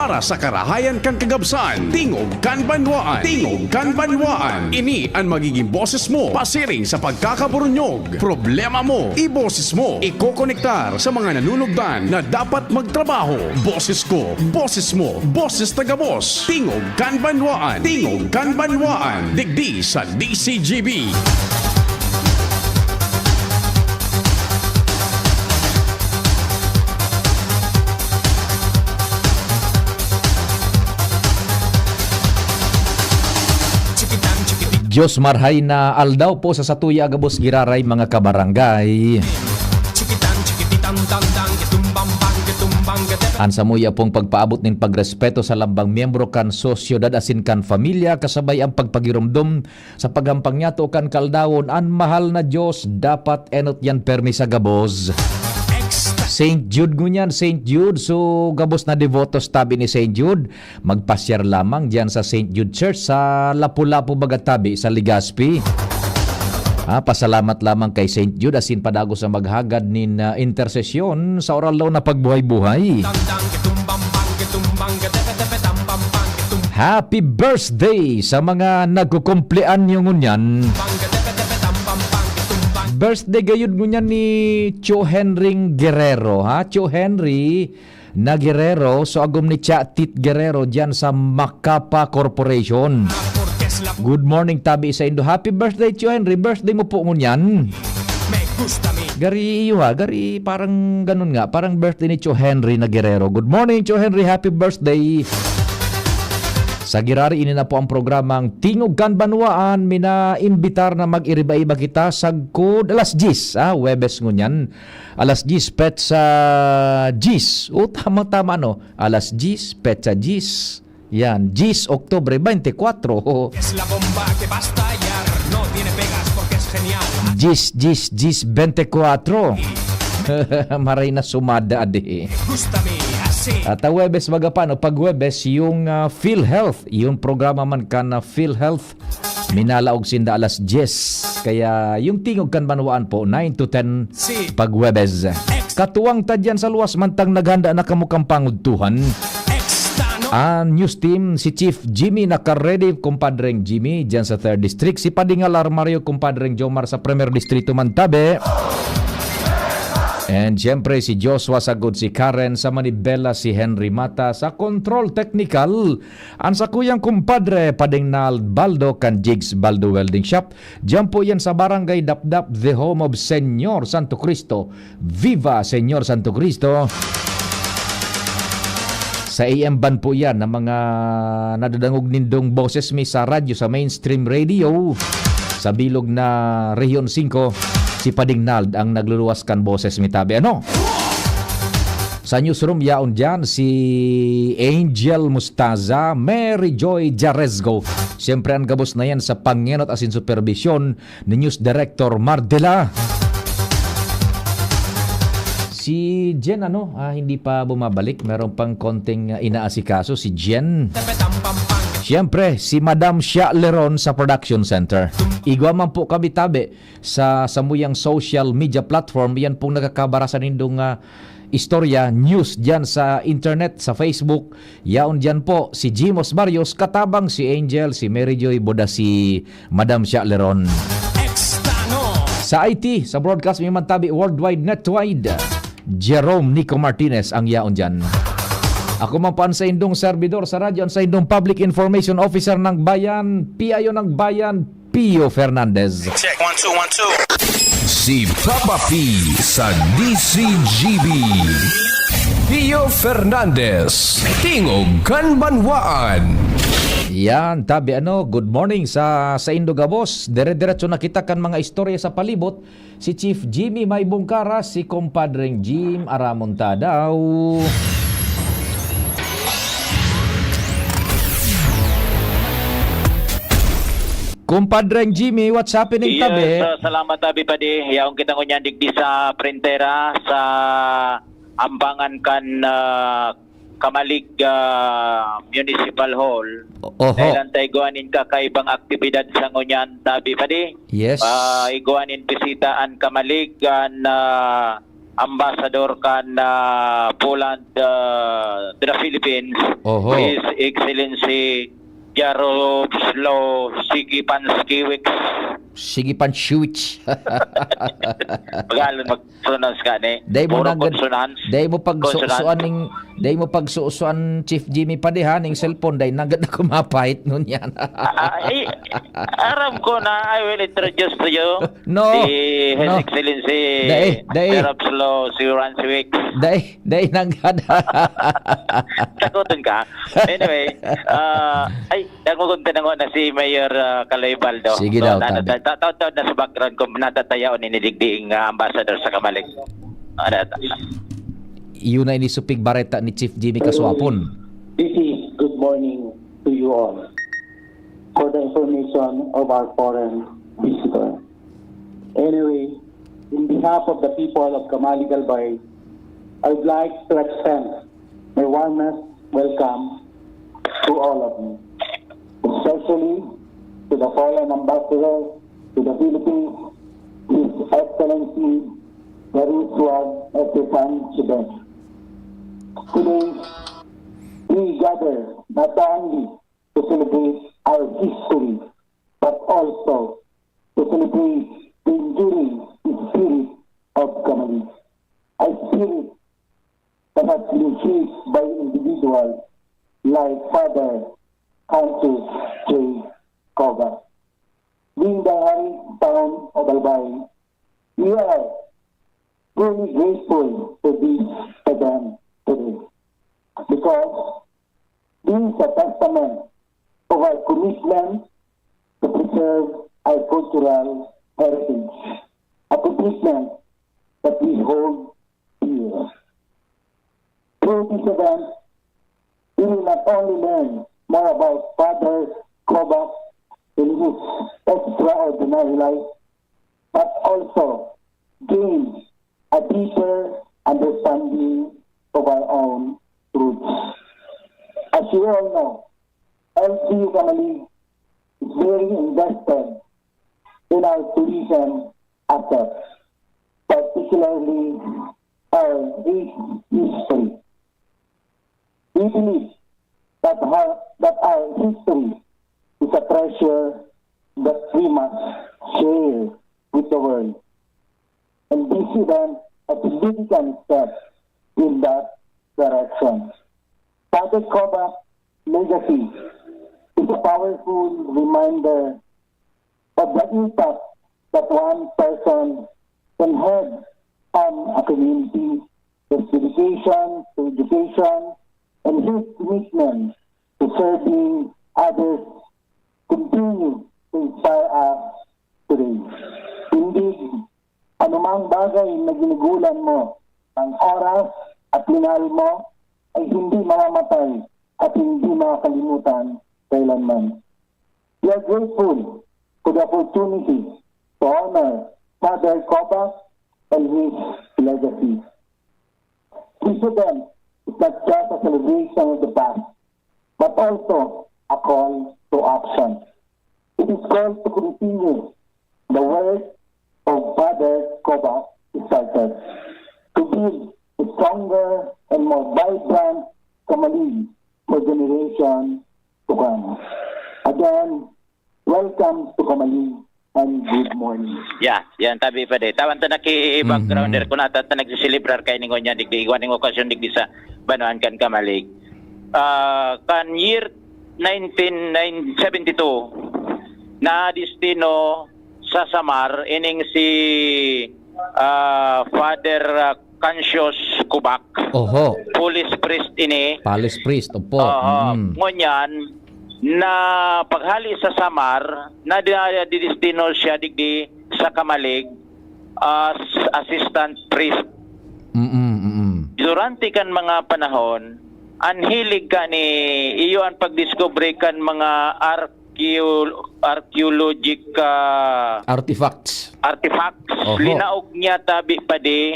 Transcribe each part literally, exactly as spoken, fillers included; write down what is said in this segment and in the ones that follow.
Para sa karahayan kan kagabsan, tingog kan banwaan. Tingog kan banwaan. Ini an magiging boses mo pasiring sa pagkakaburunyog. Problema mo, iboses mo. Ikokonektar sa mga nanunugdan na dapat magtrabaho. Boses ko, boses mo, boses ta gabos. Tingog kan banwaan. Tingog kan banwaan. Digdi sa D C G B. Diyos marhay na aldaw po sa satuya gabos giraray, mga kabarangay. An samuya pong pagpaabot nin pagrespeto sa lambang miyembro kan sosyedad asin kan pamilya, kasabay ang pagpagiromdom sa paghampang niyato kan kaldawon, an mahal na Diyos dapat enot yan permi sa gabos. Saint Jude ngunyan, Saint Jude. So, gabos na devotos tabi ni Saint Jude. Magpasyar lamang diyan sa Saint Jude Church sa Lapu-Lapu, baga tabi sa Legazpi. Ah, pasalamat lamang kay Saint Jude asin padagos na maghagad nin, ah, intersesyon sa oraldaw na pagbuhay-buhay. Happy birthday sa mga nagkukumpleanyo ngunyan. Birthday gayud ngunyan ni Tio Henry Guerrero, ha? Tio Henry na Guerrero, so agom ni Tia Tit Guerrero diyan sa Macapa Corporation. Good morning, tabi saindo. Happy birthday, Tio Henry. Birthday mo po ngunyan. Gari iyo ha, gari parang ganun nga. Parang birthday ni Tio Henry na Guerrero. Good morning, Tio Henry. Happy birthday. Sa girari, ini na po ang programang Tingog kan Banwaan. Minaimbitar na mag-iriba-iba kita sagkod alas diyes, ah, Huwebes ngunyan. Alas diyes, petsa diyes. O, tama-tama, no? Alas diyes, petsa diyes. Yan, diyes Oktubre, bente kwatro. Es la bomba que va a estallar, no tiene pegas porque es genial. Diyes, diyes, diyes, bente kwatro. Maray na sumada, adi. Gusta mi así. At, ah, Huwebes, baga pa, no? Pag Huwebes, yung, ah, PhilHealth, yung programa man kan, ah, PhilHealth, minalaog sinda alas diyes. Kaya yung Tingog kan Banwaan po, nine to ten pag Huwebes. Katuwang ta diyan sa luwas mantang naghanda na kamo kan pangudtuhan. Ang news team, si Chief Jimmy naka-ready, kumpadreng Jimmy, diyan sa third District. Si Pading Alar Mario, kumpadreng Jomar sa Primer Distrito man tabi. And siyempre, si Joshua Sagod, si Karen sa Manibela, si Henry Mata sa Control Technical. An sakuyang kumpadre, Pading Nald Baldo kan Jigs Baldo Welding Shop. Diyan po yan sa Barangay Dapdap, the home of Señor Santo Cristo. Viva Señor Santo Cristo! Sa A M band po yan, ng mga nadadangog nindong boses mi sa radyo, sa mainstream radio, sa bilog na Rehiyon singko, si Pading Nald ang nagluluwas kan boses mi tabi. Ano? Sa newsroom, yaon diyan si Angel Mustaza, Mary Joy Jaresgo. Siyempre, ang gabos na yan sa pangenot asin superbisyon ni News Director Mardela. Si Jen, ano, ah, hindi pa bumabalik. Meron pang konting, ah, inaasikaso si Jen. Siyempre, si Madam Shia Leron sa Production Center. Igwa man po kami tabi sa samuyang social media platform, yan pong nakakabara sa nindong, ah, istorya, news dyan sa internet, sa Facebook. Yaon dyan po si Jimos Barrios, katabang si Angel, si Mary Joy, boda si Madam Shia Leron. Sa I T, sa broadcast, may mantabi worldwide, netwide. Jerome Nico Martinez ang yaon dyan. Ako man po ang saindong servidor sa radyo, ang saindong Public Information Officer ng Bayan, P I O ng Bayan, Pio Fernandez. Check, one, two, one, two. Si Papa P sa D C G B. Pio Fernandez, Tingog kan Banwaan. Yan, tabi ano, good morning sa, saindo gabos. Dire-diretso na kita kan mga istorya sa palibot. Si Chief Jimmy Maybong Kara, si Compadreng Jim Aramon Tadaw. Compadreng Jimmy, what's happening, Yes, tabi? ah, salamat, tabi, padi. Yaon kita ngunyan digdi sa Printera, sa ambangan kan, ah, Camalig, ah, Municipal Hall. O-, oho. Dahil ang taigwa nin kakaibang aktibidad sa ngunyan, tabi, padi. Yes. Ah, igwa nin bisita an Camalig, an, ah, ambassador kan, ah, Poland, ah, to the Philippines, Oho. His Excellency Jaroslaw Sigipanskiewicz. Sigipanskiewicz. Tagalog mag-pronounce ka ni. Dai mo Puro nagad-, consonants. Dai mo pagsusuan Consonant. ning, dai mo pagsusuan, Chief Jimmy, padi ha, ning cellphone, dai nanggad ako mapahit ngunyan. Ah, ay, aram ko na, I will introduce to you No. si His No. Excellency Dai, dai. Jaroslaw Sigipanskiewicz. Dai, dai nanggad. Takoton ka. Anyway, ah, ay, nagkukunta na nga na si Mayor, ah, Kaloy Baldo. Sige So, daw, nata-, tabi. ta-, ta-, ta-, na sa background kung natatayaon ni digdiing, ah, ambassador sa Kamalig. Ano, Yun na ini supig bareta ni Chief Jimmy Kaswapon. This is good morning to you all. For the information of our foreign visitor. Anyway, in behalf of the people of Kamalig Albay, I would like to extend my warmest welcome to all of you, especially to the foreign ambassador to the Philippines, His Excellency Jaroslaw Sigipanskiewicz. Today, we gather not only to celebrate our history, but also to celebrate the enduring spirit of Kamalig, a spirit that has been shaped by individuals like Father Francis J. Kobak. Being the home town of Albay, we are truly grateful for this event today because this is a testament of our commitment to preserve our cultural heritage, a commitment that we hold dear. Through this event, we will not only learn more about Father Kobak and his extraordinary life, but also gain a deeper understanding of our own roots. As you all know, L C U Kamalig is very invested in our tourism assets, particularly our rich history. We believe that our, that our history is a treasure that we must share with the world. And this event a significant step in that direction. Father Kobak's legacy is a powerful reminder of the impact that one person can have on a community. His dedication to education and his commitment to serving others continue to inspire us today. Indeed, anumang bagay na ginugulan mo, ang oras at minahal mo ay hindi mamamatay at hindi makakalimutan kailanman. We are grateful for the opportunity to honor Father Kobak and his legacy. This event is not just a celebration of the past, but also a call to action. It is called to continue the work of Father Kobak started, to build a stronger and more vibrant Kamalig for generation to come. Again, welcome to Kamalig and good morning. Yeah, yan, tabi pa di. Tawan ta naki-backgrounder Mhm. Kung ata ta nagsiselebrar kay ningon niya, digdi, igwa ning okasyon, digdi sa Banwaan kan Kamalig. Ah, kan year nineteen seventy-two, nadestino sa Samar ining si, ah, Father, ah, Cancius Kubak. Oho. Police priest ini. Palace priest, opo. Oho. Mm. Ngunyan, na paghali sa Samar, nadidestino siya digdi sa Kamalig as assistant priest. Mm, mm. Durante kan mga panahon, an hilig ka ni iyo an pagdiskubre kan mga archeo-, archaeologic, ah, Artifacts. artifacts. Oho. Linaog niya tabi pa di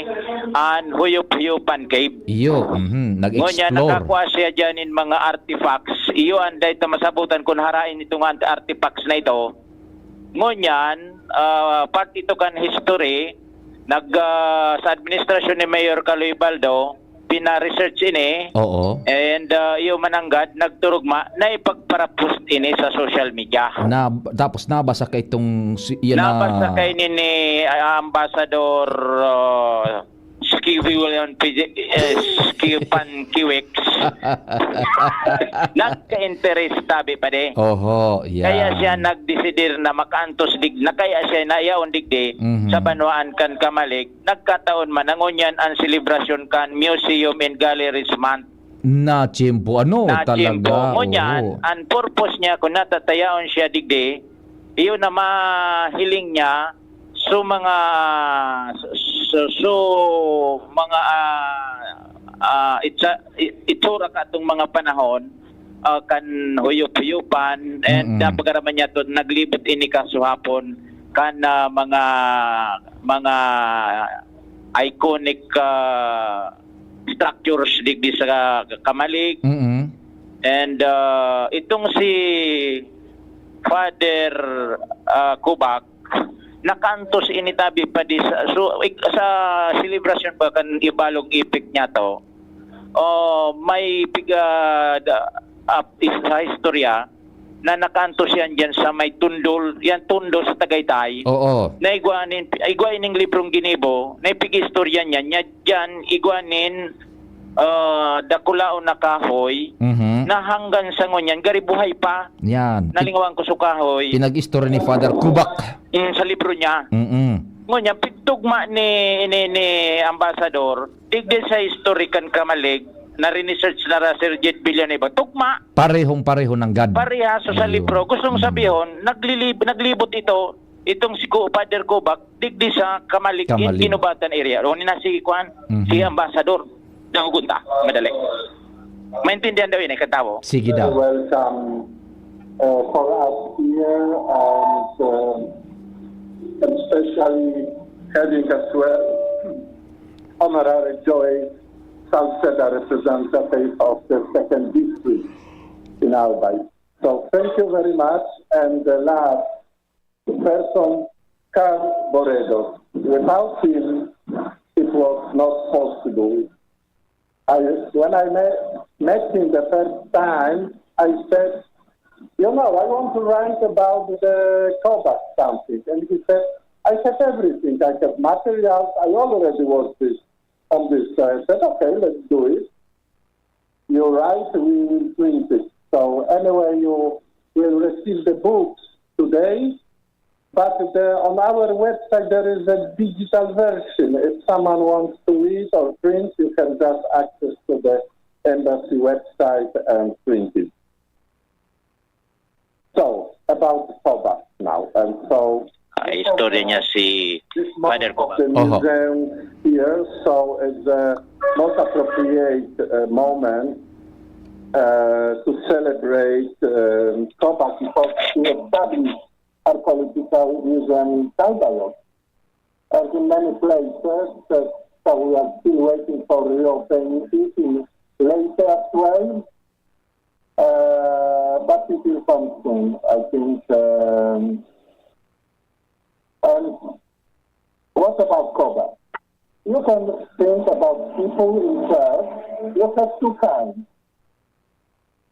an Huyop-Huyopan Cave. Iyo, mhm, Ngunyan, nag-explore. Nakakua siya dyan in mga artifacts. Iyo, anday ta masabutan kun harain ito nga artifacts na ito. Ngunyan, ah, part ito kan history, Nag, ah, sa administrasyon ni Mayor Kaloy Baldo, pina-research ini, Oo. and, ah, iyo mananggad, nagturugma na ipagparapost ini sa social media. Na, tapos nabasa ka itong si, yan na Nabasa kay ni, ni, ah, Ambassador, ah, Skiwi William P J, eh, Skipan Kiwix. Nagka-interes tabi pa di. Oho, yan. Kaya siya nagdesidir na makaantos dig-, na kaya siya nayaon digdi Mhm. sa banwaan kan Camalig. Nagkataon man na ngunyan an selebrasyon kan Museum and Galleries Month. Na tiyempo, ano, Na tiyempo. talaga, Ngunyan, oo. ang purpose niya kung natatayaon siya digdi, iyo na mahiling niya, so mga, so, so, mga, ah, ah, itsa-, i-, itsura ka atong mga panahon, ah, kan huyop-huyopan, and Mm. napagaraman niya to, naglibot ini kasuhapon kan, ah, mga, mga iconic, ah, structures digdi sa Camalig. Mm. And, ah, itong si Father, ah, Kubak, nakantos ini tabi pa di sa, so, ik-, sa selebrasyon pa kan Ibalog Epic niya to, oh, may piga, da, ah, is-, sa istorya, na nakantos yan dyan sa may Tundol, yan Tundol sa Tagaytay. Oo. Na igwa nin, igwa ining librong ginibo, na ipig-istorya niyan, niya dyan, igwa nin, ah, dakulaon na kahoy, Mhm. na hanggang sa ngunyan, gari buhay pa. Yan. Pi- Nalingawan ko sa kahoy. Pinag-istorya ni Father Kubak. Mm, sa libro niya. Mm-mm. Ngunyan, pigtugma ni, ni, ni Ambassador, digdi sa historikan Camalig, na research na ra Sir Jed Villanueva. Tugma. Parehong-pareho nanggad. Pareha, so sa Ayun. libro. Gustong Mm. sabihon, naglilib-, naglibot ito, itong si Ku-, Father Kubak, digdi sa Camalig, Camalig. Ginubatan area. O, ni na si Kwan, Mhm. si Ambassador. Dangogon ta, madali. Maintindihan daw yun, eh, katawo. Sige daw. Welcome, uh, for us here, and, uh, and especially having as well Honorary Joy Salceda, representative of the second district in Albay. So thank you very much, and the last person, Carl Boredo. Without him, it was not possible. I, when I met, met him the first time, I said, "You know, I want to write about the Kobak something." And he said, "I have everything. I have materials. I already was this, on this." So I said, "Okay, let's do it. You write, we will print it." So anyway, you will receive the books today, but the, on our website there is a digital version. If someone wants to read or print, you can just access to the embassy website and print it. So, about Kobak now. And so, Ah, istorya niya si this Father month of Kobak. the Oho. museum here, so it's the most appropriate, uh, moment, uh, to celebrate, um, Kobak because we established archaeological museum in Calbayog. And in many places, uh, so we are still waiting for reopening it in later as well. Uh, but it will come soon, I think. Um, and what about Kobak? You can think about people in church. You have two kinds.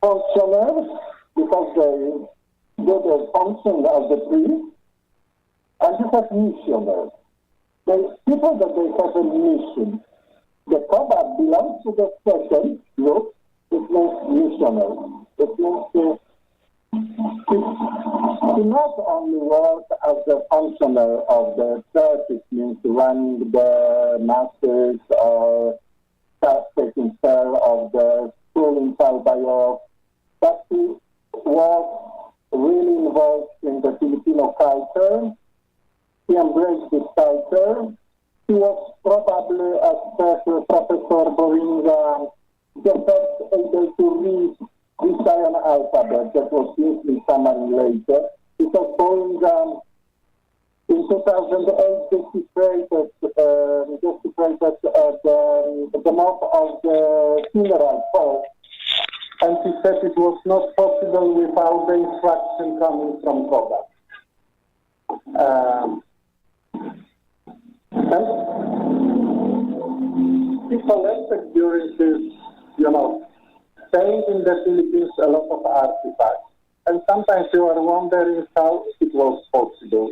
Functionaries, because they do the function as the priest, and you have missionaries. The people that they have a mission. The Kobak belongs to the second group. It means missionary. It means to, to, to not only work as the functionary of the church, it means running the masses or ta-, taking care of the school in Calbayog, but he was really involved in the Filipino culture. He embraced this culture. He was probably, as Professor Boringa, the first able to read Visayan alphabet that was used in Samarin later, because Boringa in two thousand eight desecrated, uh, desecrated, uh, the, the mouth of the funeral Pope, and he said it was not possible without the instruction coming from Kobak. Um, And people experiences, you know, staying in the Philippines, a lot of artifacts. And sometimes you are wondering how it was possible.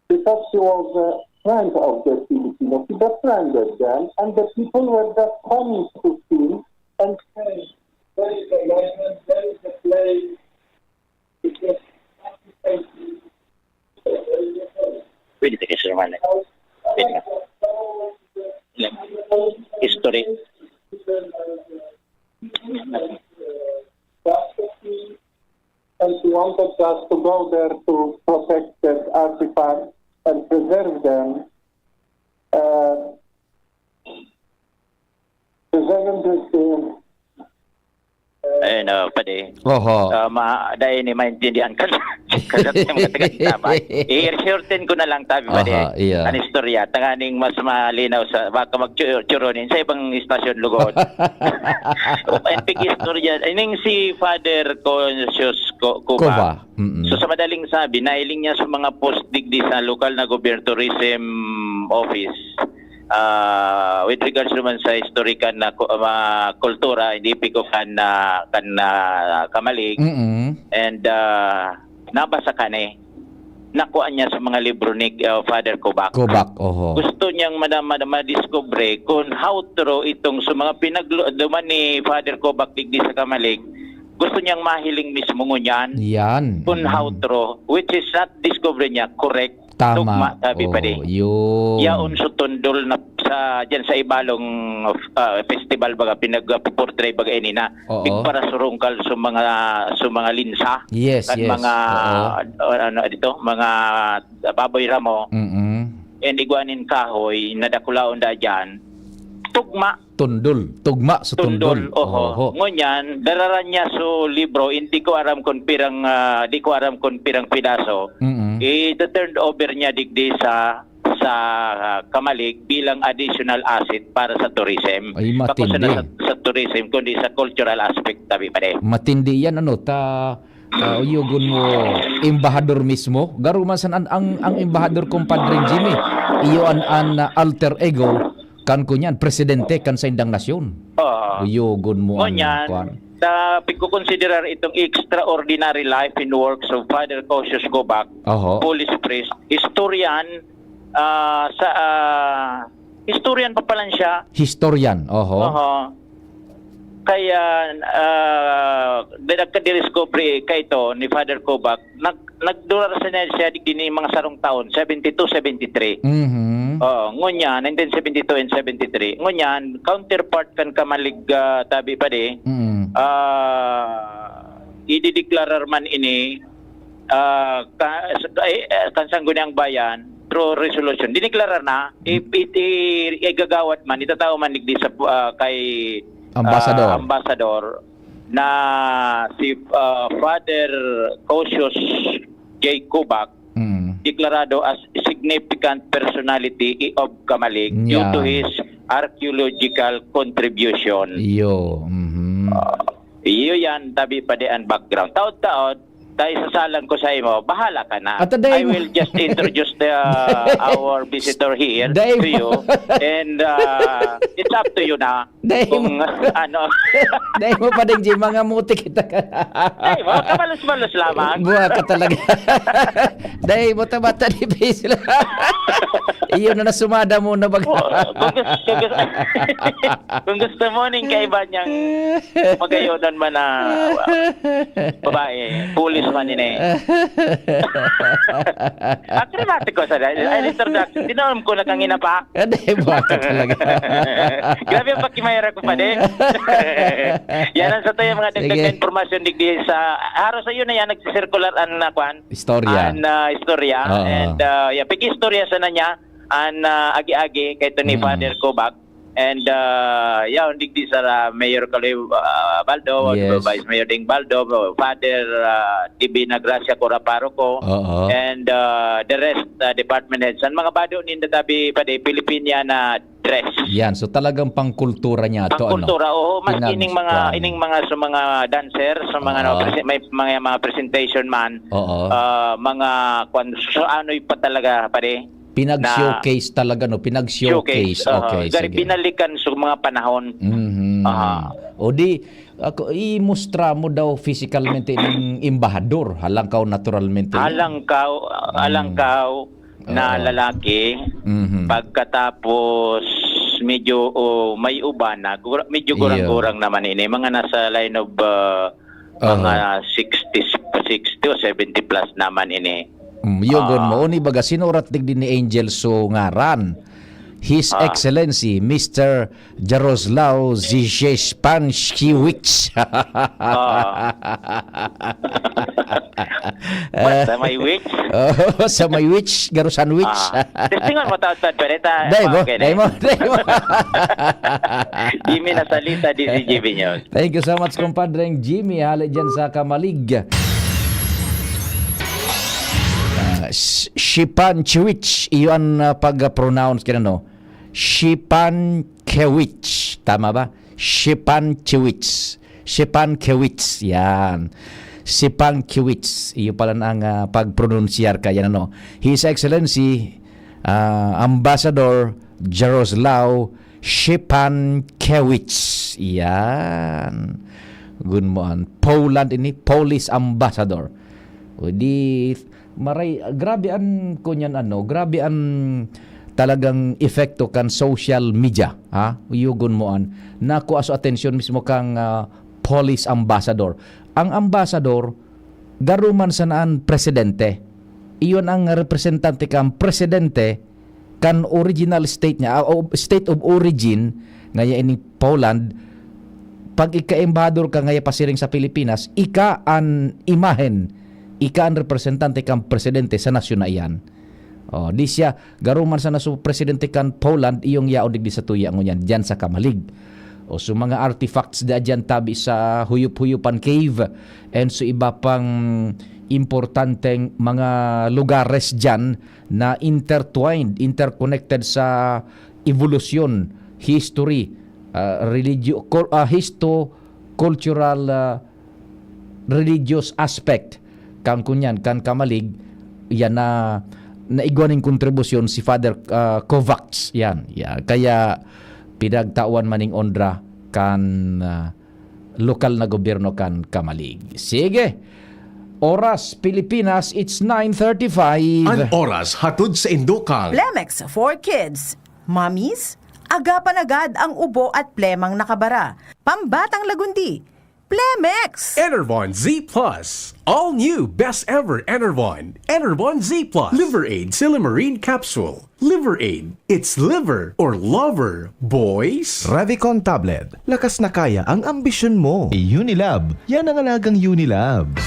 Because he was a friend of the Filipino, he befriended them, and the people were just coming to him and saying, "There is a legend, there is a place." It was Pwede ka, Sir Manny. Pwede ka. History. And he wanted us to go there to protect that artifact and preserve them. Uh, preserve them to, to Ayun, oh, padi. Oho. Uh, ma, dahil ni maintindihan ka na. Kasi mga taga-Sabah. I-shorten ko na lang, tabi, padi. Aha, iya. Ang istorya, tanganing mas malinaw sa, baka magchuronin sa ibang istasyon lugod. And big istorya. Ining si Father Conscious Co- Cuba. Cuba. Mm-mm. So sa madaling sabi, nailing niya sa mga post digdi sa lokal na gobyerno tourism office. Ah, with regards naman sa historical na ku- ah, kultura, hindi piko kan na kan na kamalig Mm-mm. and ah, nabasa ka ni nakuha niya sa mga libro ni ah, Father Kobak. Kobak, oho. Gusto niyang mada- mada- madiskubre kung how true itong sa mga pinagluduman ni Father Kobak digdi sa kamalig. Gusto niyang mahiling mismo ngunyan Yan. kung how Mm. true, which is not discovery niya, correct. Tama. Tugma, sabi pa di. Oh, yun. Yaon so tundol na sa diyan sa Ibalong ah, festival baga pinagpo-portray baga ini na Oo. bigparasurungkal sa mga sa mga linsa Yes, kan yes. mga Oo. ah, ano dito, mga baboy ramo Mm-mm. and igwanin kahoy na dakulaon da diyan. Tugma Tundol. Tugma sa tundol, tundol. oho. Oho. Ngunyan, dararan niya so libro, hindi ko aram kung pirang, ah, di ko aram kung pirang pidaso. Mm-mm. I-turn over niya digdi sa sa ah, kamalig bilang additional asset para sa tourism. Ay, Bako sana matindi. sa, sa tourism, kundi sa cultural aspect, tabi pa din. Matindi yan, ano, ta ah, uyugon mo, embahador mismo. Garo man san an, ang, ang embahador, Compadre Jimmy, iyo an, an ah, alter ego kan kunyan, presidente kan saindang nasyon. Oo. Uyugon mo an Ngunyan, kwan. sa pagkukonsiderar itong extraordinary life and works of Father Cautius Kobak, Oho. Polish priest, historian, ah, sa ah, historian pa pala siya. Historian, oho. Oho. Kaya ah, nagka-discovery kaito ni Father Kobak, nag nagdurar sa niya siya digdi ni mga sarong taon, seventy-two, seventy-three. Mhm. Oh, ngunya, nineteen seventy-two and seventy-three. Ngunyan, counterpart kan kamalig ah, tabi pa di, Mm. ah, idideklarar man ini ah, ka, sa- ay, eh, kan Sangguniang Bayan through resolution. Dineklarar na, i, i, i, igagawad man, itatao man digdi sa ah, kay Ambassador. ah, ambassador na si ah, Father Cautius J. Kobak Mm. deklarado as significant personality of Kamalig due to Yan. his archaeological contribution. Iyo. Mhm. Iyo yan, tabi pa di ang background. Taod-taod, tayo sasalang ko sa imo, bahala ka na. Ato, dai I mo- will just introduce the, our visitor here Dai to mo- you. And uh, it's up to you na Dai kung mo- ano. Dai mo pa din, Jim, mga mutik kita ka. Ay, mga kabalos-balos lamang. Buha ka talaga. Dai mo, tabata ni Basil. Iyo na nasumada mo na baga. Oh, kung gusto, kung gusto, kung gusto mo ning kaiba niyang magayonan man na babae, pulis man ini. Akrobatiko sa dahil, ay, introduction. Di na alam ko na kangina pa. Dai mo ka talaga. Grabe ang pakimayra ko pa din. Yan ang sa tayo mga dagdag Sige. Na impormasyon digdi sa haros sa iyo na yan nagsisirkular ang na kwan. Istorya. Ang ah, istorya. Oo. And uh, yeah, pag-istorya sana niya ang ah, agi-agi kay ni Mm. Father Kobak. And uh, yeah, digdi sa ah, Mayor Kaloy uh, Baldo, Yes. Vice Mayor Ding Baldo, Father uh, Divina Gracia Cora Paroko, Oo. and uh, the rest uh, department heads. Ang mga bado ninda tabi pa di Filipiniana dress. Yan, so talagang pangkultura niya to, Ang kultura, oo, mas Pinag- ining mga kuwan. Ining mga sa mga dancer, sa mga Oo. no, prese- may mga mga presentation man, Oo. ah, mga kwan, so anoy pa talaga pare. Pinag-showcase talaga, no? Pinag-showcase. Showcase, aha. Okay, gari sige. Binalikan sa mga panahon. Mhm. Aha. O di, ako, imustra mo daw physicalmente ng embahador, halangkaw naturalmente. Halangkaw, Mm. halangkaw na Oo. lalaki, Mhm. pagkatapos medyo, oh, may uba na, gura-, medyo Iyo. gurang-gurang naman ini. Mga nasa line of, ah, Aha. mga sixty, sixty o seventy plus naman ini. Mm, yugon mo. Ah. Uni baga, sinurat digdi ni Angel so ngaran. His Ah. Excellency, Mister Jaroslaw Zizeshpanskiewicz. Ah. Basta may witch. Oo, sa may witch, garo sandwich. Ah. Testingon mo, taod-taod, pwede ta-, Dai mo, okay na dai yun. mo, dai mo. Jimmy Nasalita, D Z G B News. Thank you so much, kumpadreng Jimmy. Hali dyan sa Kamalig. Ah, S-, Shipanchewicz, iyo an, ah, pag-pronounce kaya, no? Shipanchewicz. Tama ba? Shipanchewicz. Shipanchewicz. Yan. Shipanchewicz. Iyo pala na ang, ah, pagpronunsyar kaya, no? His Excellency, ah, Ambassador Jaroslaw Shipankiewicz. Yan. Gunmoan. Poland ini, Polish ambassador. O di, maray, grabe an, kunyan ano, grabe an talagang epekto kan social media, ha? Yugon mo an. Nakuha sa atensyon mismo kang, ah, Polish ambassador. Ang ambassador, garo man sana an presidente. Iyon ang representante kan presidente kan original state niya, ah, o state of origin, ngaya ini Poland. Pag ika-embahador ka ngaya pasiring sa Pilipinas, ika an imahen, ika an representante kan presidente sa nasyon na iyan. Oh, di siya, garo man sana so presidente kan Poland, iyong yaon digdi sa tuya ngunyan, diyan sa Kamalig. O so mga artifacts da diyan tabi sa Huyop-Huyopan Cave, and so iba pang importanteng mga lugares diyan na intertwined, interconnected sa evolusyon, history, ah, religyo-, cul-, ah, histo-, cultural, ah, religious aspect kan kunyan, kan Kamalig, yan na naigwa ning kontribusyon si Father, ah, Kovacs. Yan, yan. Kaya pinagtawan man ning onra kan, ah, lokal na gobyerno kan Kamalig. Sige. Oras, Pilipinas, it's nine thirty-five. An oras hatod sa Indokang. Plemex for Kids. Mommies, agapan agad ang ubo at plemang nakabara. Pambatang lagundi. Plemex! Enervon Z plus. All new, best ever Enervon. Enervon Z plus. Liver Aid Silymarin Capsule. Liver Aid. It's liver or lover, boys. Revicon Tablet. Lakas na kaya ang ambisyon mo. Unilab. Yan ang alagang Unilab.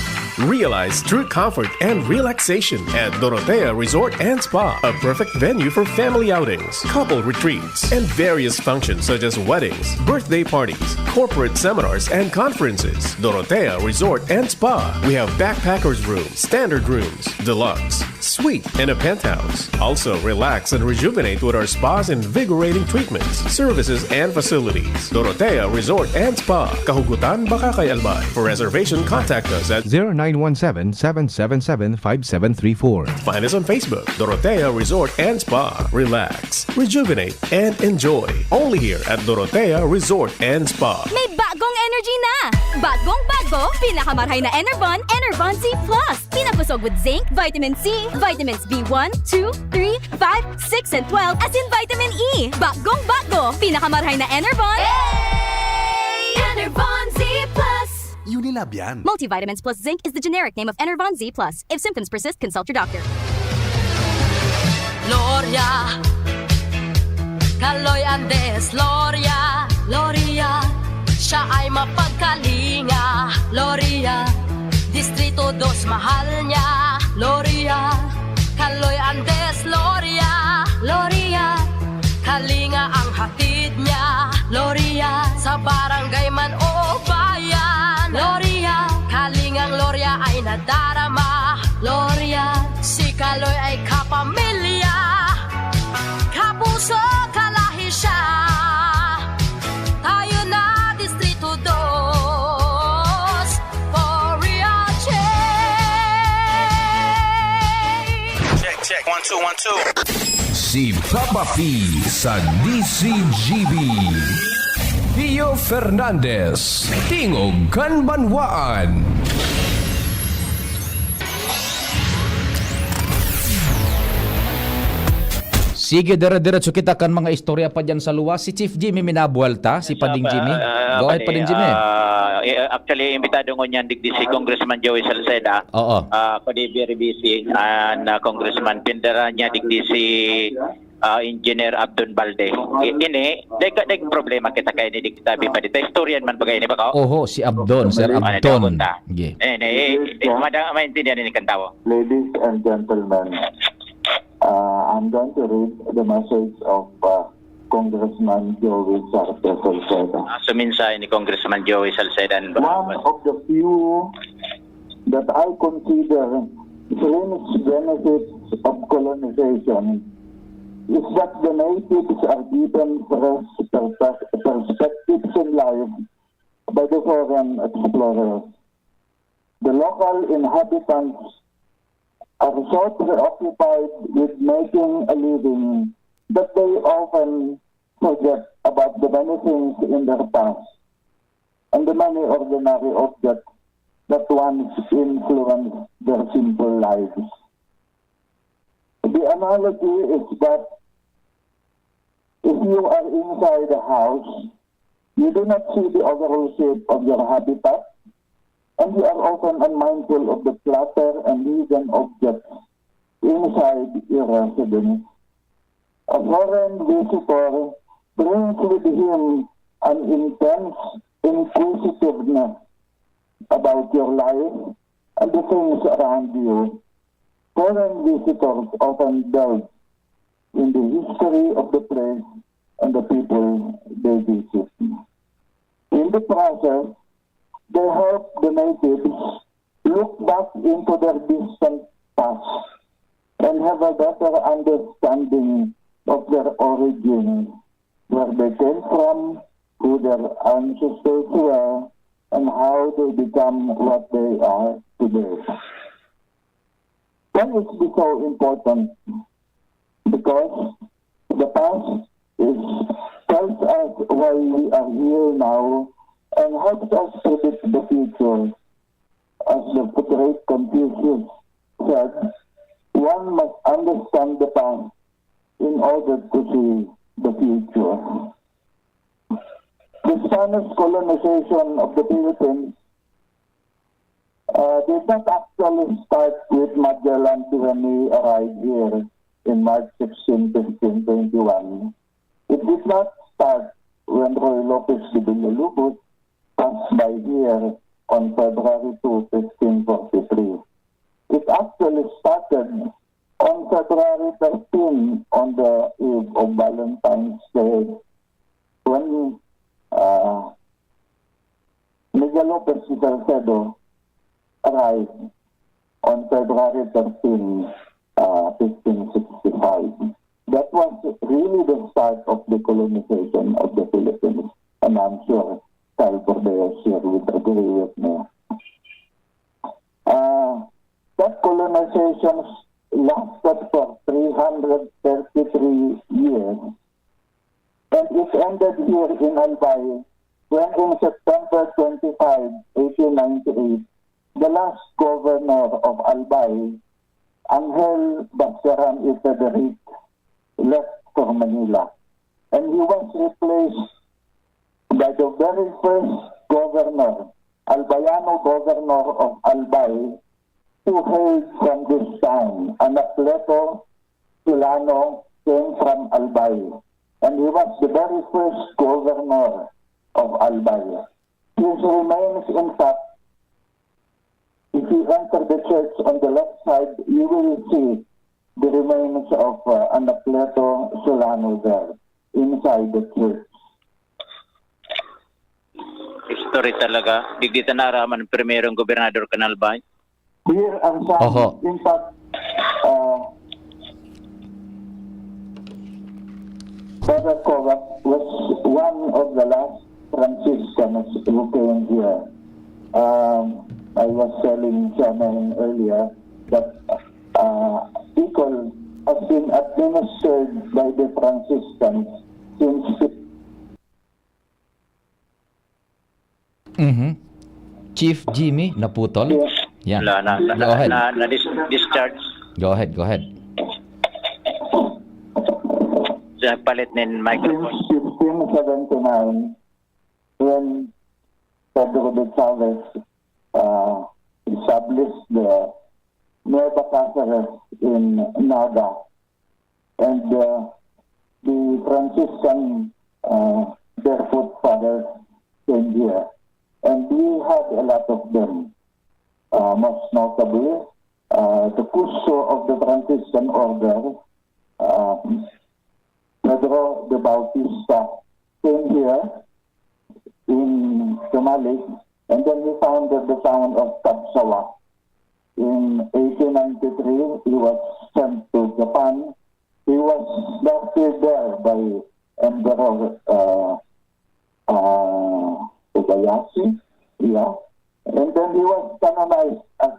Realize true comfort and relaxation at Dorotea Resort and Spa, a perfect venue for family outings, couple retreats, and various functions such as weddings, birthday parties, corporate seminars, and conferences. Dorotea Resort and Spa. We have backpackers room, standard rooms, deluxe, suite, and a penthouse. Also, relax and rejuvenate with our spa's invigorating treatments, services, and facilities. Dorotea Resort and Spa, Kahugutan, Bacacay, Albay. For reservation, contact us at zero nine one seven, seven seven seven, five seven three four. Find us on Facebook, Dorotea Resort and Spa. Relax, rejuvenate, and enjoy. Only here at Dorotea Resort and Spa. May bagong energy na! Bagong bago, pinakamarhay na Enervon, Enervon Z plus. Pinakosog with zinc, vitamin C, vitamins B one, two, three, five, six, and twelve, asin vitamin E. Bagong bago, pinakamarhay na Enervon. Hey! Enervon Z plus. Unilab yan. Multivitamins plus zinc is the generic name of Enervon Z plus. If symptoms persist, consult your doctor. Gloria, Kaloy Andes, Gloria, Gloria, siya ay mapagkalinga, Gloria, Distrito dos mahal niya, Gloria, Kaloy Andes, Gloria, Gloria, kalinga ang hatid niya, Gloria, sa barangay man o bayan, Gloria, kalingang Gloria ay nadarama, Gloria, si Kaloy ay kapamilya, kapuso, kalahi siya. Tayo na, Distrito dos, for real change. Check, One, two, one, two. Si Papa P sa D C G B. Pio Fernandez, Tingog kan Banwaan. Sige, dire-diretso kita kan mga istorya pa dyan sa luwas. Si Chief Jimmy minabuwal ta, si Pading Jimmy. Go ahead, Pading Jimmy. Actually, imbitado ngunyan digdi si Congressman Joey Salceda. Oo. Ah, ako di very busy. And ah, Congressman, pindara niya digdi si ah, Engineer Abdon Balde. I- Ini, dahil ka dahil problema kita kay ini digdi tabi pa dito. Istoryan man bagay ini ba ka? Oho, si Abdon, Sir Abdon. Sige. Sige. Eh, eh, eh, mada maintindihan ini kan tawo. Ladies and gentlemen, uh, I'm going to read the message of uh, Congressman Joey Sarpe Salceda. Ah, so mensahe ni Congressman Joey Salceda. One of the few that I consider fringe benefits of colonization is that the natives are given fresh per- perspectives in life by the foreign explorers. The local inhabitants are so preoccupied with making a living that they often forget about the many things in their past and the many ordinary objects that once influenced their simple lives. The analogy is that if you are inside a house, you do not see the overall shape of your habitat, and you are often unmindful of the clutter and hidden objects inside your residence. A foreign visitor brings with him an intense inquisitiveness about your life and the things around you. Foreign visitors often delve in the history of the place and the people they visit. In the process, they help the natives look back into their distant past and have a better understanding of their origin, where they came from, who their ancestors were, and how they become what they are today. Why is this so important? Because the past is tells us why we are here now and helps us predict the future. As the great Confucius said, one must understand the past in order to see the future. The Spanish colonization of the Philippines uh, did not actually start with Magellan when he arrived here in March sixteen, fifteen twenty-one. It did not start when Ruy Lopez de Villalobos passed by here on February two, fifteen forty-three. It actually started on February thirteen, on the eve of Valentine's Day, when uh, Miguel Lopez y Salcedo arrived on February thirteen, uh, fifteen sixty-five. That was really the start of the colonization of the Philippines. And I'm sure Sal Bordeas here would agree with me. Uh, that colonization lasted for three hundred thirty-three years, and it ended here in Albay when, in September twenty-five, eighteen ninety-eight, the last governor of Albay, Angel Bastiaran y Frederic, left for Manila, and he was replaced by the very first governor, Albayano governor of Albay, who hailed from this town. Anacleto Solano came from Albay, and he was the very first governor of Albay. His remains intact. If you enter the church on the left side, you will see the remains of uh, Anacleto Solano there inside the church. History talaga. Digdi ta naaraman ang primerong gobernador kan Albay. Here are some. Oho. In fact, uh, Father Kovac was one of the last Franciscans who came here. Um, I was telling Chairman earlier that uh, Bicol has been administered by the Franciscans since Mhm. Chief Jimmy, naputol? Yes. Yan. Wala na, na, Go ahead. na, na dis-, discharge. Go ahead, go ahead. Sa palit nin microphone. Since fifteen seventy-nine, when Pedro de Chavez, uh, established the Nueva Caceres in Naga, and, uh, the Franciscan, uh, barefoot fathers came here, and we had a lot of them. Uh, most notably, uh, the Custo of the Franciscan Order, uh, Pedro de Bautista, came here in Camalig, and then he founded the town of Tabsawa. In eighteen ninety-three, he was sent to Japan. He was drafted there by Emperor, uh, uh, Tobayashi. Yeah. And then he was canonized as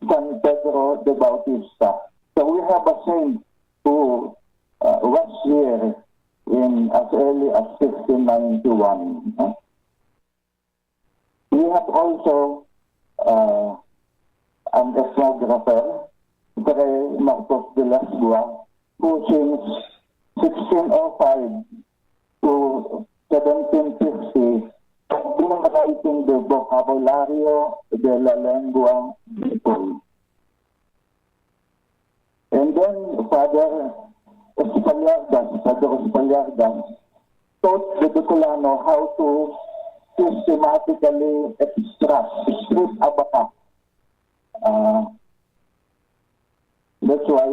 San Pedro de Bautista. So we have a saint who, uh, was here in as early as fifteen ninety-one, no? We have also, uh, an ethnographer, Fray Marcos de Lasgua, who since sixteen oh five to seventeen fifty has been writing the Vocabulario de la Lengua Bicol. And then Father Espaliardas, Father Espaliardas taught the Bicolano how to systematically extract, strip abaca. Uh, that's why,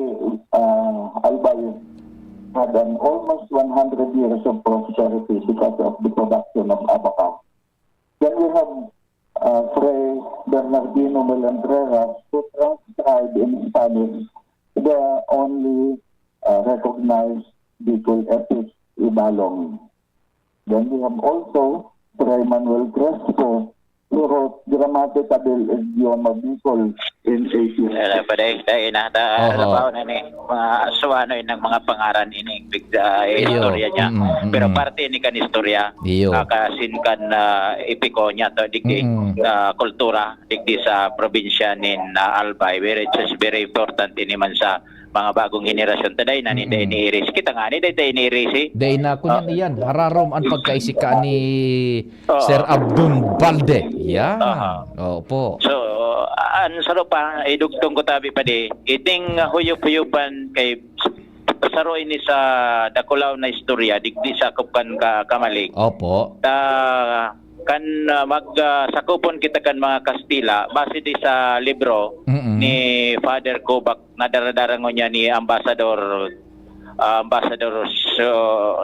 uh, Albay had an almost one hundred years of prosperity because of the production of abaca. Then we have, uh, Fray Bernardino Melendrejas, who transcribed in Spanish the only, uh, recognized Bicol epic, Ibalong. Then we have also Fray Manuel Crespo, who wrote Gramática del Idioma Bicol in eighteen. Wala pa dai, dai na, da, Oho. Labaw na ni, mga aswano inang mga pangaran ini, big, ah, Iyo. Istorya niya. Mm, mm, Pero mm. Parte ni kan istorya, Iyo. Ah, kasin kan, ah, epiko niya to, digdi, Mm. Ah, kultura, digdi sa probinsya nin, ah, Albay. Very, it is very important ini man sa mga bagong henerasyon. Taday na ni Mm. Dai ni Iris. Kita nga ni Dai, Dai ni Iris, eh. Dai na, kunyan Oh. iyan. Hararom an pagkaisika ni Oo. Sir Abdon Balde. Yan. Aha. Opo. So, an saro pa, idugtong ko tabi pa di, iting, ah, huyop-huyopan kay saro ini sa dakulaw na istorya, digdi sakop kan ka-, Camalig. Opo. Ta, kan, ah, mag, ah, sakopon kita kan mga Kastila, base di sa libro Mm-mm. ni Father Kobak, na daradara ngunyan ni Ambassador, ah, Ambassador, so,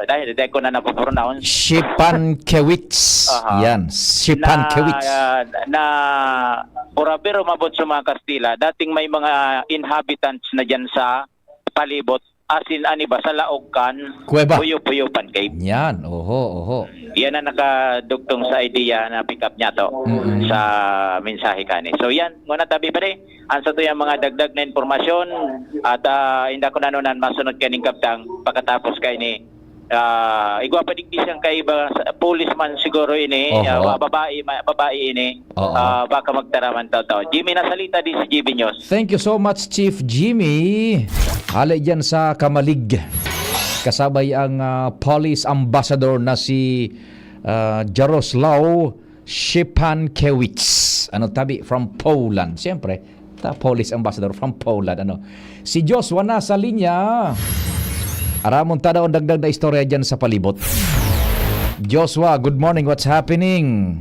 dai, dai ko na napopronounce. Sipankewicz. Aha. Yan, Sipankewicz. Na, ah, na, purabiro mabot sa mga Kastila, dating may mga inhabitants na dyan sa palibot, asin an iba sa laog kan Kuweba. Huyop-huyopan kay Yan, oho, oho. Yan ang nakadugtong sa idea na pick up niya to Mm-mm. sa mensahe kani. So yan, muna tabi pa di. Ang sa tuyang mga dagdag na impormasyon at, ah, inda ko na nunan masunod kaning kabtang pagkatapos kay ni, ah, igwa pa digdi siyang kaiba sa policeman siguro ini, Oho. Ah, wa-, babae, ma-, babae ini. Oo. Ah, baka magtaraman taw-taw. Jimmy Nasalita, D C G B News. Thank you so much, Chief Jimmy. Hale dyan sa Camalig. Kasabay ang, ah, police ambassador na si, ah, Jaroslaw Shepankewicz. Ano tabi? From Poland. Siyempre, ta police ambassador from Poland. Ano? Si Joshua na sa linya. Aramon ta daw ang dagdag na istorya dyan sa palibot. Joshua, good morning. What's happening?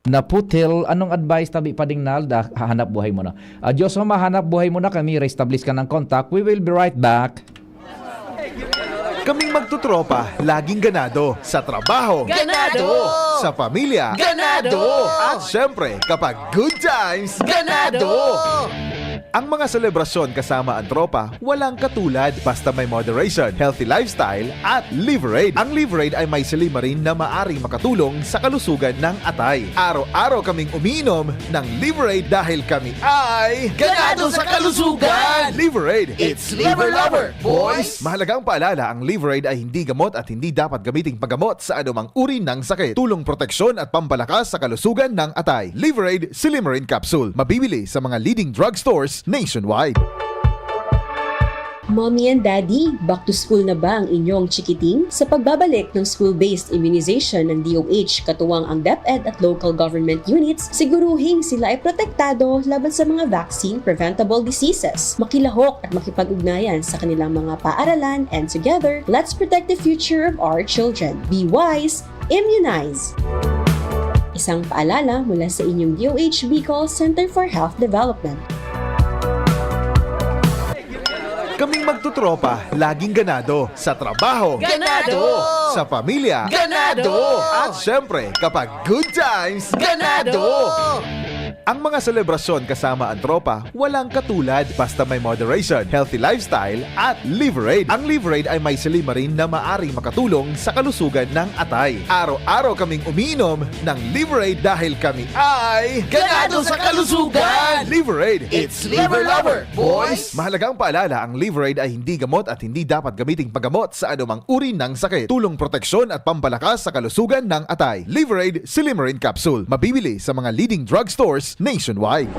Naputil, anong advice tabi pa ding nal? Da, hanap buhay mo na. Ah, Diyos mo, mahanap buhay mo na kami. Re-establish ka ng contact. We will be right back. Kaming magtutropa, laging ganado. Sa trabaho. Ganado! Sa pamilya. Ganado! At syempre, kapag good times. Ganado! Ang mga selebrasyon kasama ang tropa, walang katulad, basta may moderation, healthy lifestyle, at Liverade. Ang Liverade ay may silymarin na maaring makatulong sa kalusugan ng atay. Araw-araw kaming umiinom ng Liverade dahil kami ay ganado sa kalusugan! Liverade! It's Liver Lover, boys! Mahalagang paalala, ang Liverade ay hindi gamot at hindi dapat gamiting paggamot sa anumang uri ng sakit. Tulong proteksyon at pampalakas sa kalusugan ng atay. Liverade Silymarin Capsule. Mabibili sa mga leading drugstores nationwide. Mommy and Daddy, back to school na ba ang inyong chikiting? Sa pagbabalik ng school-based immunization ng D O H, katuwang ang DepEd at local government units, siguruhing sila ay protektado laban sa mga vaccine-preventable diseases. Makilahok at makipag-ugnayan sa kanilang mga paaralan, and together, let's protect the future of our children. Be wise, immunize! Isang paalala mula sa inyong D O H Bicol Center for Health Development. Kaming magtotropa, laging ganado. Sa trabaho, ganado! Sa pamilya, ganado! At syempre, kapag good times, ganado! Ang mga selebrasyon kasama ang tropa, walang katulad, basta may moderation, healthy lifestyle, at Liverade. Ang Liverade ay may silymarin na maaring makatulong sa kalusugan ng atay. Araw-araw kaming umiinom ng Liverade dahil kami ay ganado sa kalusugan! Liverade! It's Liver Lover, boys! Mahalagang paalala, ang Liverade ay hindi gamot at hindi dapat gamiting paggamot sa anumang uri ng sakit. Tulong proteksyon at pampalakas sa kalusugan ng atay. Liverade Silymarin Capsule. Mabibili sa mga leading drugstores nationwide.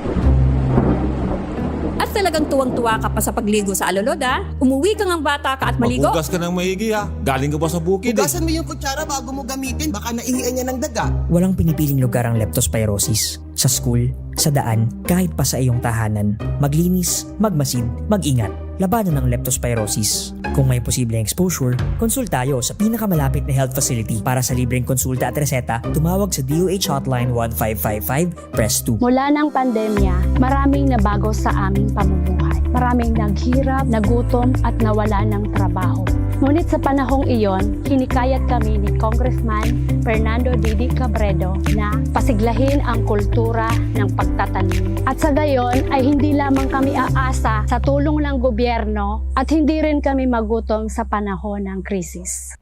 At talagang tuwang-tuwa ka pa sa pagligo sa alulod, ah? Umuwi ka ngang bata ka at maligo. Maghugas ka ng maigi, ha? Galing ka pa sa bukid, eh. Hugasan mo yung kutsara bago mo gamitin, baka naihian niya ng daga. Walang pinipiling lugar ang leptospirosis. Sa school, sa daan, kahit pa sa iyong tahanan. Maglinis, magmasid, mag-ingat. Labanan ang leptospirosis. Kung may posibleng exposure, konsulta tayo sa pinakamalapit na health facility. Para sa libreng konsulta at reseta, tumawag sa D O H Hotline one five five five, press two. Mula ng pandemya, maraming nabago sa aming pamumuhay. Maraming naghirap, nagutom, at nawala ng trabaho. Ngunit sa panahong iyon, hinikayat kami ni Congressman Fernando Didi Cabredo na pasiglahin ang kultura ng pagtatanim. At sa gayon ay hindi lamang kami aasa sa tulong ng gobyerno at hindi rin kami magutom sa panahon ng krisis.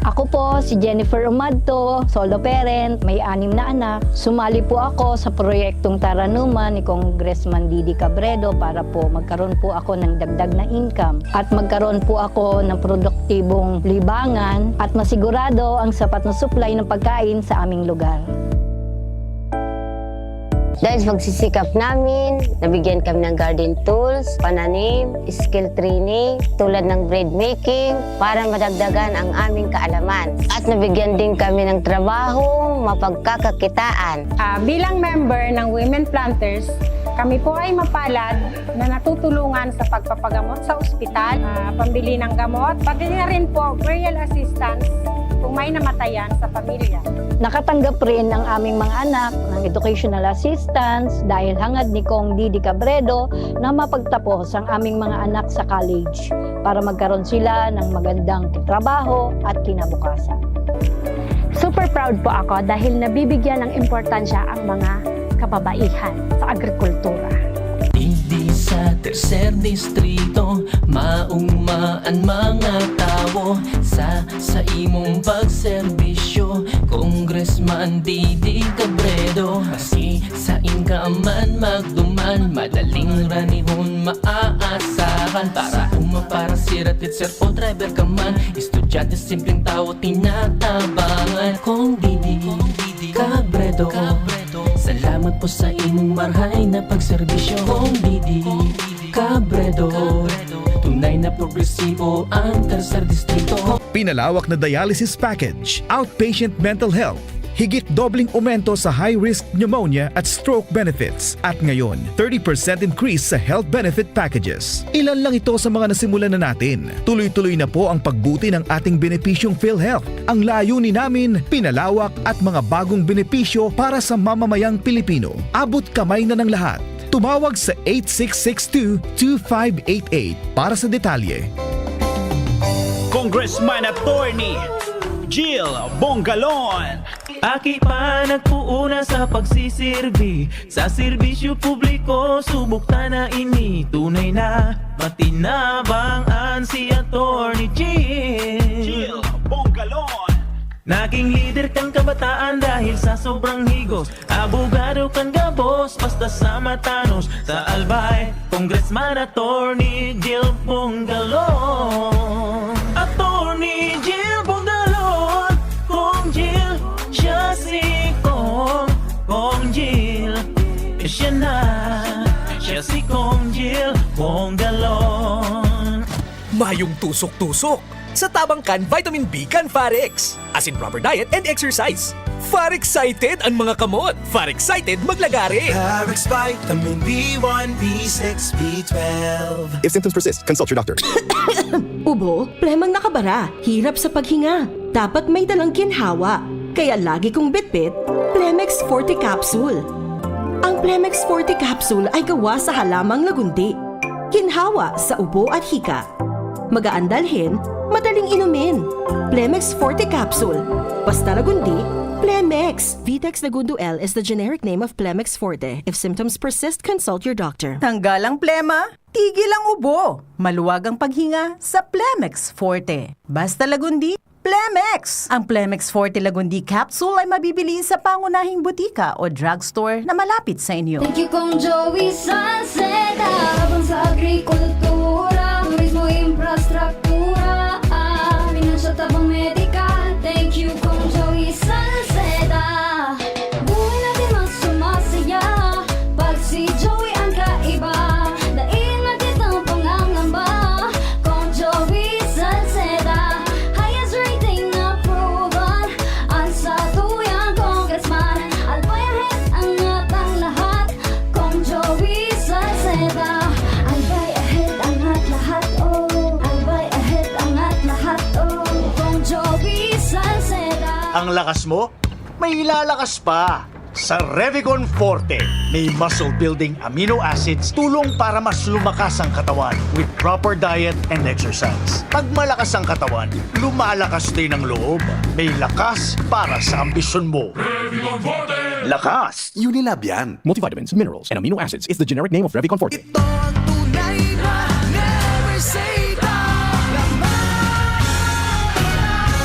Ako po si Jennifer Umadto, solo parent, may anim na anak. Sumali po ako sa proyektong Taranuman ni Congressman Didi Cabredo para po magkaroon po ako ng dagdag na income at magkaroon po ako ng produktibong libangan at masigurado ang sapat na supply ng pagkain sa aming lugar. Dahil sa pagsisikap namin, nabigyan kami ng garden tools, pananim, skill training, tulad ng bread making, para madagdagan ang aming kaalaman. At nabigyan din kami ng trabahong mapagkakakitaan. Ah, bilang member ng Women Planters, kami po ay mapalad na natutulungan sa pagpapagamot sa ospital, ah, pambili ng gamot, pati na rin po burial assistance kung may namatayan sa pamilya. Nakatanggap rin ang aming mga anak ng educational assistance dahil hangad ni Cong Didi Cabredo na mapagtapos ang aming mga anak sa college para magkaroon sila ng magandang trabaho at kinabukasan. Super proud po ako dahil nabibigyan ng importansya ang mga kababaihan sa agrikultura. Digdi sa tercer distrito, maugma an mga tawo sa, sa imong pagserbisyo, Congressman Didi Cabredo. Maski sain ka man magduman, madaling ranihon maaasahan. Para uma, para sira, teacher o driver ka man, estudyante, simpleng tawo, tinatabangan. Cong Didi Cabredo, salamat po sa imong marhay na pagserbisyo. Cong Didi Cabredo, tunay na progresibo ang tercer distrito. Pinalawak na dialysis package, outpatient mental health, higit dobleng aumento sa high-risk pneumonia at stroke benefits, at ngayon, thirty percent increase sa health benefit packages. Ilan lang ito sa mga nasimulan na natin. Tuloy-tuloy na po ang pagbuti ng ating benepisyong PhilHealth. Ang layunin namin, pinalawak at mga bagong benepisyo para sa mamamayang Pilipino. Abot kamay na ng lahat. Tumawag sa eight six six two, two five eight eight para sa detalye. Congressman Attorney Jill Bongalon. Aki pa nagpoon na sa pagsisirbi sa serbisyo publiko, subok ta na ini. Tunay na matinabang an si Attorney Jill. Jill Bongalon. Naging lider kan kabataan dahil sa sobrang higos. Abogado kan gabos, basta sa matanos. Sa Albay, Congressman Attorney Jill Bongalon. Attorney Jill Bongalon, Kong Jill, siya si Kong, Kong Jill. Siya na, siya si Kong Jill Bongalon. Mayong tusok-tusok sa tabang kan vitamin B kan Farex. As in proper diet and exercise. Far excited an mga kamot. Far excited maglagare. Parex Vitamin B one, B six, B twelve. If symptoms persist, consult your doctor. Ubo, plemang nakabara, hirap sa paghinga. Dapat may dalang ginhawa. Kaya lagi kong bitbit, Plemex Forte Capsule. Ang Plemex Forte Capsule ay gawa sa halamang lagundi. Ginhawa sa ubo at hika. Magaan dalhin, madaling inumin. Plemex Forte Capsule. Basta lagundi, Plemex. Vitex Lagundo L is the generic name of Plemex Forte. If symptoms persist, consult your doctor. Tanggal ang plema, tigil ang ubo. Maluwag ang paghinga sa Plemex Forte. Basta lagundi, Plemex! Ang Plemex Forte Lagundi Capsule ay mabibili sa pangunahing butika o drugstore na malapit sa inyo. Thank you, Kong Joey Salceda. Habang sa agrikultura, turismo, infrastruktura, ah, pinansyal, tabang medikal. Thank you, Kong Joey Salceda. Buhay natin mas sumasaya pag si Joey ang kaiba. Dai na kitang pangangamba, Kong Joey Salceda. Highest rating na proven, an satuyang congressman. Albay ahead, angat ang lahat, Kong Joey Salceda. Albay ahead, angat lahat, oh. Albay ahead, angat lahat, oh. Kong Joey Salceda. Ang lakas mo, may ilalakas pa. Sa Revicon Forte, may muscle-building amino acids, tulong para mas lumakas ang katawan with proper diet and exercise. Pag malakas ang katawan, lumalakas din ang loob. May lakas para sa ambisyon mo. Lakas! Unilab yan. Multivitamins, minerals, and amino acids is the generic name of Revicon Forte. Ito ang tunay na never say die. Laman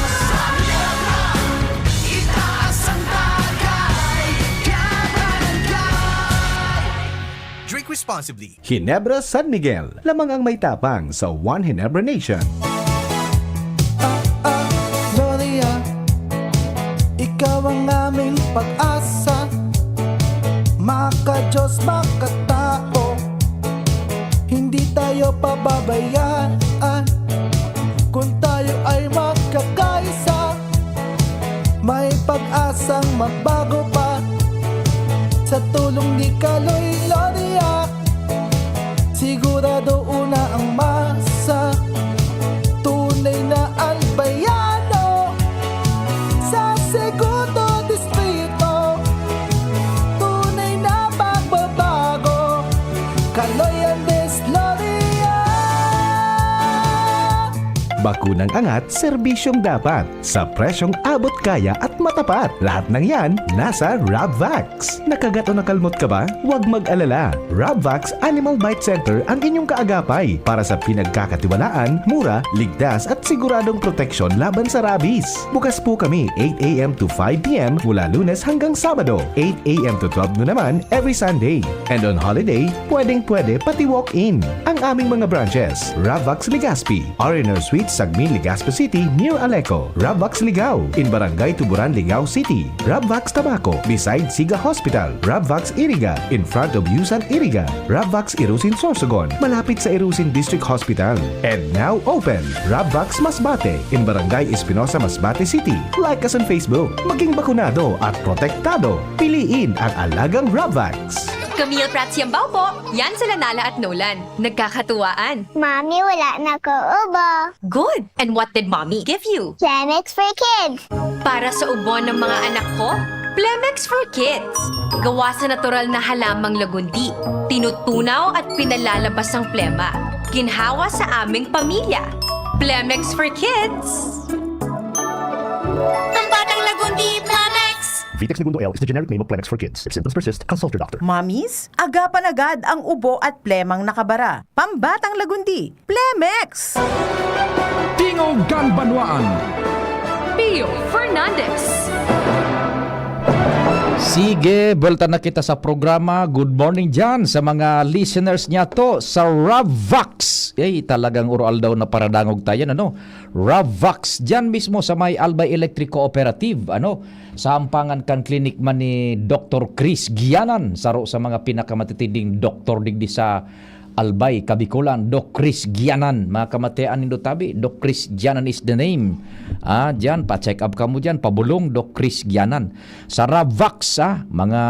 sa Ginebra, itaas ang tagay, kaya barangay. Drink responsibly. Ginebra San Miguel, lamang ang may tapang sa One Ginebra Nation. Ah, ah, Gloria, ikaw ang aming pag-asa. Maka-Diyos, makatao, hindi tayo pababayaan. Kung tayo ay magkakaisa, may pag-asang magbago pa. Sa tulong ni Kaloy Gloria, sigurado una ang masa. Tunay na Albayano, sa Segundo Distrito, tunay na pagbabago. Kaloy Andes Gloria. Bakunang angat, serbisyong dapat, sa presyong abot kaya at matapat. Lahat ng yan, nasa Rabvax. Nakagat o nakalmot ka ba? Huwag mag-alala. Rabvax Animal Bite Center ang inyong kaagapay para sa pinagkakatiwalaan, mura, ligtas at siguradong proteksyon laban sa rabies. Bukas po kami eight a.m. to five p.m. mula Lunes hanggang Sabado, eight a.m. to twelve noon naman every Sunday. And on holiday, pwedeng-pwede pati walk-in. Ang aming mga branches, Rabvax Legazpi, R and R Suites, Sagmin, Legazpi City, near Aleco, Rabvax Ligao, in Barangay Tuburan, Ligao City, Rabvax Tabaco, beside Siga Hospital, Rabvax Iriga, in front of Yusan Iriga, Rabvax Irusin Sorsogon, malapit sa Irusin District Hospital, and now open, Rabvax Masbate, in Barangay Espinosa, Masbate City. Like us on Facebook. Maging bakunado at protektado. Piliin ang alagang Rabvax. Camille Prats Yambao po. Yan sila Nala at Nolan. Nagkakatuwaan. Mami, wala na ko ubo. Good! And what did Mommy give you? Plemex for Kids. Para sa ubo ng mga anak ko, Plemex for Kids. Gawa sa natural na halamang lagundi, tinutunaw at pinalalabas ang plema. Ginhawa sa aming pamilya. Plemex for Kids. Ang batang lagundi, Plemex! Vitex Negundo L is the generic name of Plemex for kids. If symptoms persist, consult your doctor. Mamis, agapan agad ang ubo at plemang nakabara. Pambatang lagundi, Plemex! Tingog kan Banwaan. Pio Fernandez. Sige, buelta na kita sa programa. Good morning dyan sa mga listeners niya to sa Ravvax. Eh, talagang uro-aldaw na paradangog tayo, ano? Ravvax, dyan mismo sa may Albay Electric Cooperative, ano? Sa ampangan kan klinik man ni Doktor Chris Gianan, saro sa mga pinakamatitinding doktor digdi sa Albay, Kabikolan, Doc Chris Gianan. Mga kamatian nindo tabi, Doc Chris Gianan is the name. Ah, diyan, pa-check up kamo diyan, pabulong, Doc Chris Gianan. Sa Ravvax, ah, mga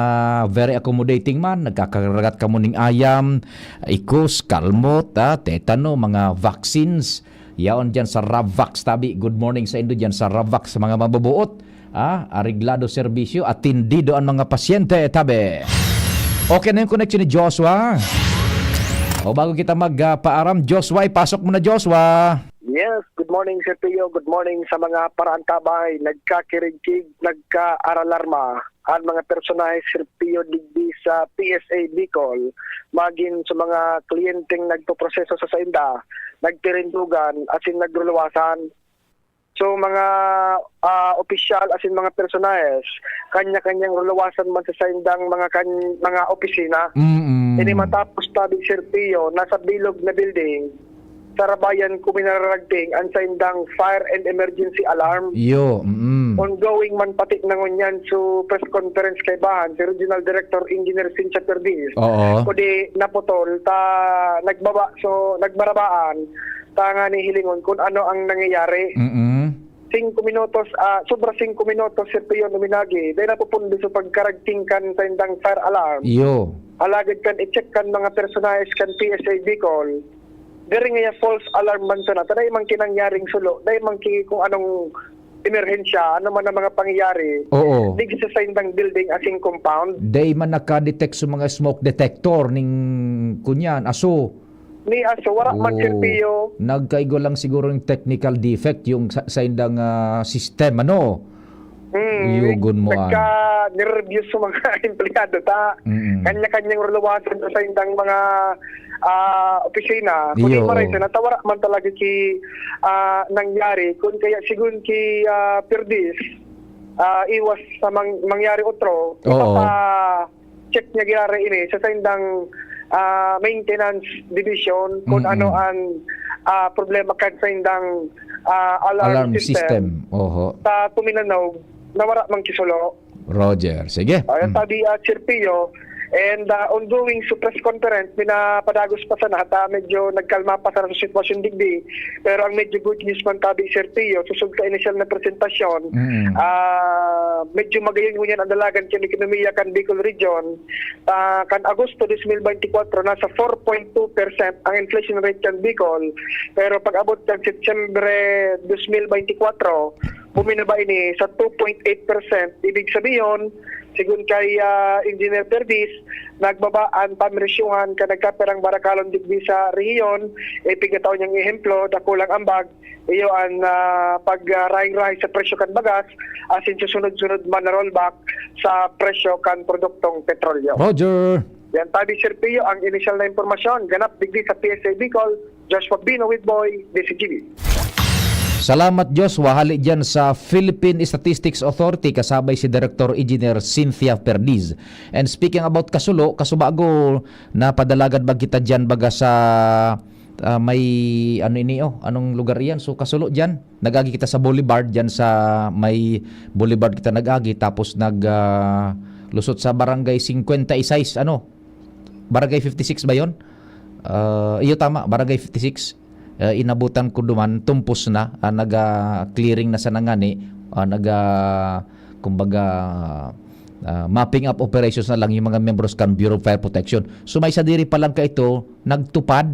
very accommodating man, nagkakaragat kamo ning ayam, ikus, kalmot, ah, tetano, mga vaccines. Yaon diyan sa Ravvax tabi. Good morning sa indo diyan sa Ravvax, mga mabubuot. Ah, areglado serbisyo, atendido ang mga pasyente, tabi. Okay na yung connection ni Joshua. O bago kita magpaaram, Joshua, ipasok mo na, Joshua. Yes, good morning, Sir Pio. Good morning sa mga paraantabay, nagkakirigkig, nagkaaralarma. Ang mga personahe, Sir Pio, digdi sa P S A Bicol, magin sa mga kliyenteng nagpoproseso sa sainda, nagtirindugan, asin nagruluwasan. So, mga ah, opisyal, asin mga personahes, kanya-kanyang ruluwasan man sa saindang mga kan- mga opisina. Mm-mm. Ini matapos tabi, Sir Pio, nasa bilog na building, sarabayan kuminararagting ang saindang fire and emergency alarm. Yo, mm. Ongoing man pati na ngunyan so press conference kaibahan si Regional Director Engineer Cynthia Perdiz. Oo. Kundi naputol, ta nagbaba, so nagbarabaan, ta nga ni hilingon kung ano ang nangyayari. Mm-mm. Singko minutos, ah, sobra singko minutos, Sir Pio, uminagi. Dahil napupundo sa pagkaragting kan saindang fire alarm. Yo. Alagad kan i-check kan mga personahes kan P S A Bicol, diri ngaya false alarm man sana. Dai man kinangyaring sulo, dai man ki kung anong emerhensya, ano man ang mga pangyayari. Oo. Digdi sa saindang building asin compound. Dai man naka-detect sa mga smoke detector ning kunyan, aso. Ni aso, wala man, Sir Pio. Nagkaigwa lang siguro yung technical defect yung sa, saindang ah, system, ano? Hmm, Yugon mo, ah. Nagka-nervyos sa mga empleyado, ta. Mm-mm. Kanya-kanyang ruluwasan sa saindang mga ah, opisina. Kundi Iyo. Maray, sa natawara man talaga ki ah, nangyari. Kung kaya, sigun ki ah, Perdiz, ah, iwas sa mang- mangyari otro, Oo. ipapa-check niya giraray ini sa saindang ah, maintenance division kun Mm-mm. ano ang ah, problema kan saindang ah, alarm, Alarm system. Oho. Sa tuminanog, nawara man ki sulo. Roger. Sige. Ayan, Mm. sabi at Sir Pio, and ah, ongoing sa press conference, pinapadagos pa sana, ta medyo nagkalma pa sana sa sitwasyon digdi. Pero ang medyo good news man tabi, Sir Pio, susog sa initial na presentasyon, Mm. ah, medyo magayon ngunyan ang dalagan kan ekonomiya kan Bicol Region. Ah, kan Agosto dos mil beintikwatro, nasa four point two percent ang inflation rate kan Bicol. Pero pag-abot kan Setyembre dos mil beintikwatro, buminaba ini sa two point eight percent. Ibig sabihin, sigun kay ah, Engineer Perdiz, nagbaba an pamiresyohan kan nagkapirang barakalon digdi sa rehiyon. Ipigkatao niyang ehemplo, dakulang ambag, iyo an ah, pagrahay-rahay sa presyo kan bagas, asin susunod-sunod man na rollback sa presyo kan produktong petrolyo. Roger. Yan tabi, Sir Pio, ang inisyal na impormasyon. Ganap digdi sa P S A Bicol, Joshua Bino with Boy, D C G B. Salamat, Joshua. Hali dyan sa Philippine Statistics Authority, kasabay si Director Engineer Cynthia Perdiz. And speaking about Kasulo, kasubago, napadalagad ba kita dyan baga sa ah, may, ano ini, oh, anong lugar iyan? So, Kasulo dyan. Nag-agi kita sa Boulevard, dyan sa may Boulevard kita nag-agi, tapos nag, ah, lusot sa Barangay fifty-six, ano? Barangay fifty-six ba yon? Ah, iyo, tama, Barangay fifty-six. Ah, inabutan ko duman, tumpos na, ah, naga-clearing na sa nangani, ah, naga, kumbaga, ah, mapping up operations na lang yung mga membros kan Bureau of Fire Protection. So, may sadiri pa lang ka ito, nagtupad,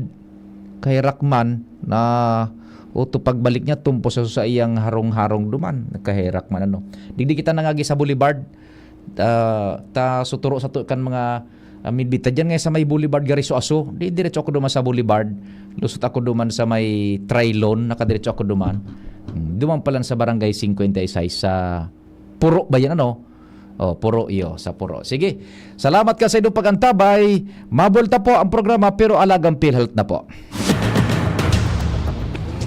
kaherak man, na, o to pagbalik niya, tumpos sa, sa iyang harong-harong duman, kaherak man, ano. Digdi kita nangagi sa Boulevard, ah, ta suturo sa to, kan mga ah, midbit. Ta dyan nga sa may Boulevard gari so aso, di diretso ako duman sa Boulevard. Lusot ako duman sa may Trilon, nakadiretso ako duman. Hmm, duman pa lang sa Barangay fifty-six sa Puro ba yan, ano? Oh, puro iyo sa puro. Sige. Salamat kan saindong pag-antabay. Mabulta po ang programa, pero alagang PhilHealth na po.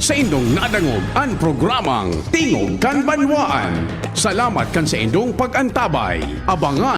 Saindong nadangog an programang Tingog kan Banwaan. Salamat kan saindong pag-antabay. Abangan